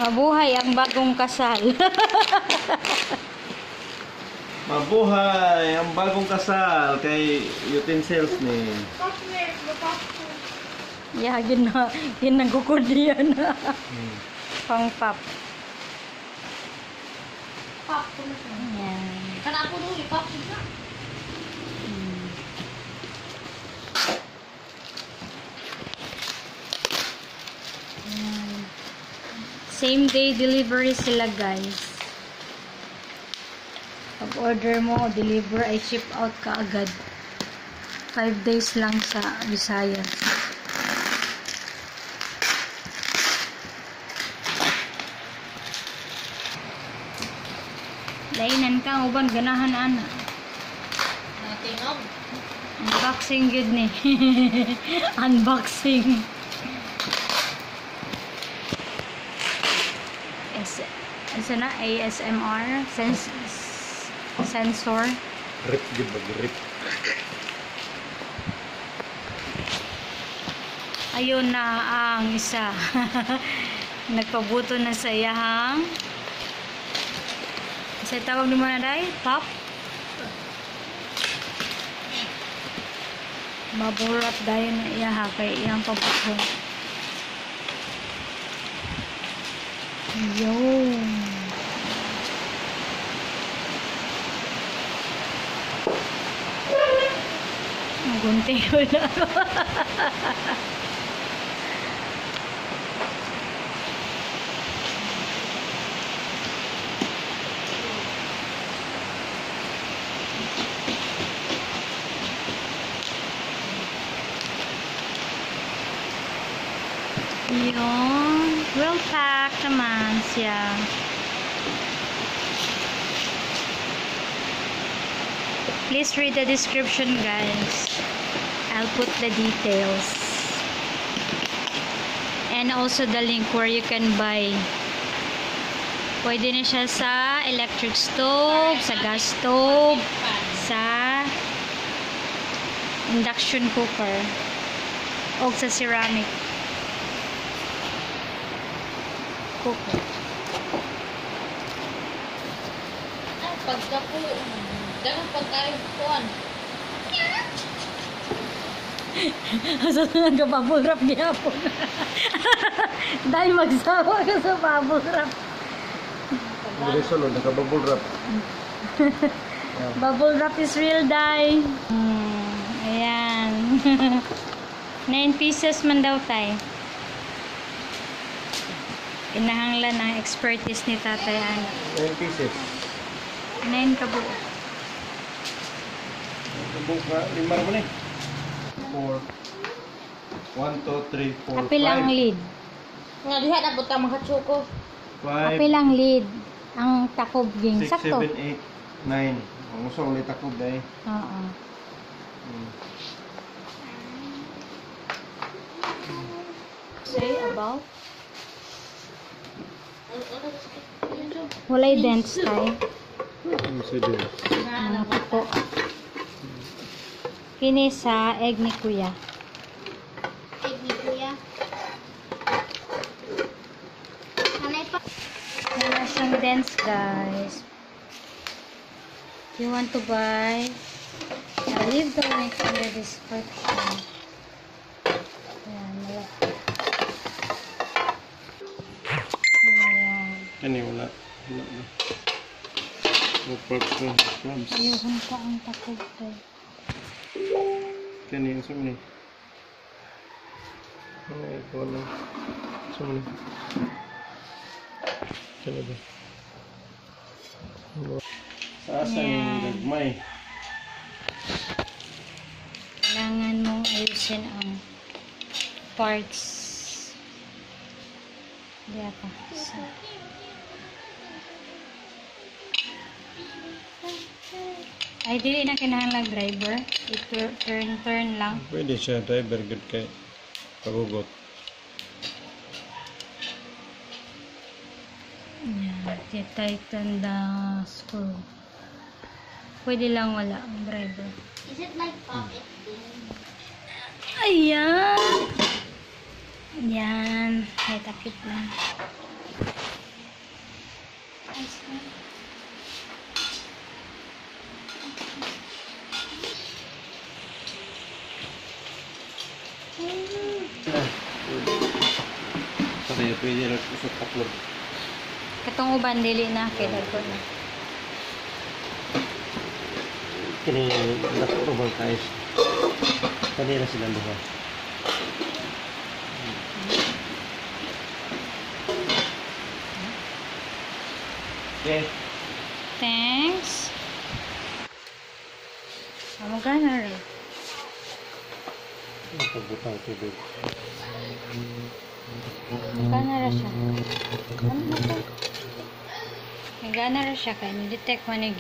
Mabuhay ang bagong kasal. Mabuhay ang bagong kasal kay utensils ni. Yeah, ginagukod niya na. Pang pop. Pop ko na siya. Ayan. Kana po nung i-pop na. Ayan. Same day delivery sila, guys. Pag order mo, deliver ay ship out ka agad. 5 days lang sa Visayas. Lainan ka, uban ganahan ana. Natingog. Unboxing gud ni. Unboxing. S asa na ASMR sensor. Rip gid ba rip. Ayun na ang isa. Nagpabuto na sa iyahang. Sa tawag ni mo na day? Pop? Maburat dayon na iyaha kay iyang pabuto. Ayun. Gunting ko na. Yun. Well packed naman siya. Please read the description, guys. I'll put the details. And also the link where you can buy. Pwede na siya sa electric stove, sa gas stove, sa induction cooker, o sa ceramic cooker. Ah, pagka po, ganun pagkain kuan. Asa na nagka-bubble wrap gihapon? Dahil magsawa ka sa bubble wrap. Dili sulod naka-bubble wrap. Bubble wrap is real, day. Ayan. 9 pieces man daw, tay. Kinahanglan ang expertise ni Tatay Ana. 9 pieces. 9 ka buo. Buok ka lima ra man eh. 4 1 2 3 4 Apil ang 5. lid. Nga diha na punta mga choco. 5 Apil ang lid. Ang takob ging 6 sakto. 7 8 9. Ang usa ulit takob dai. Oo. Say about walay dents tay. Ano sa dents? Mga puko. Kini sa egg ni Kuya. Egg ni Kuya. Anay pa. Wala siyang dents, guys. If you want to buy, I'll leave the link in the description. Ayan, malaki. Ayan. Kani wala. Wala na. No props no props. Ayun pa ang takob tay. Kani unsa man ni? Ay, ikaw na. Unsa man ni? Kani ba? Sa asa ni Ayan. gagmay? Kailangan mong ayusin ang parts. Hindi pa. So, ay, dili na kinahanglan driver. I-turn, turn lang. Pwede siya driver good kay pagugot. Yan. Tighten the screw. Pwede lang wala ang driver. Is it like pop it din? Ayan! Ayan. Ay, takip na. Ice cream. Sorry, pwede rin sa tatlo. Katong uban dili na kay dagko na. Kini dako ra bang kais. Kanila silang duha. Okay. Thanks. Amo gana ra. Pagbutang tubig. Gana ra siya. Ano na to? May gana ra siya kay ni detect man ni.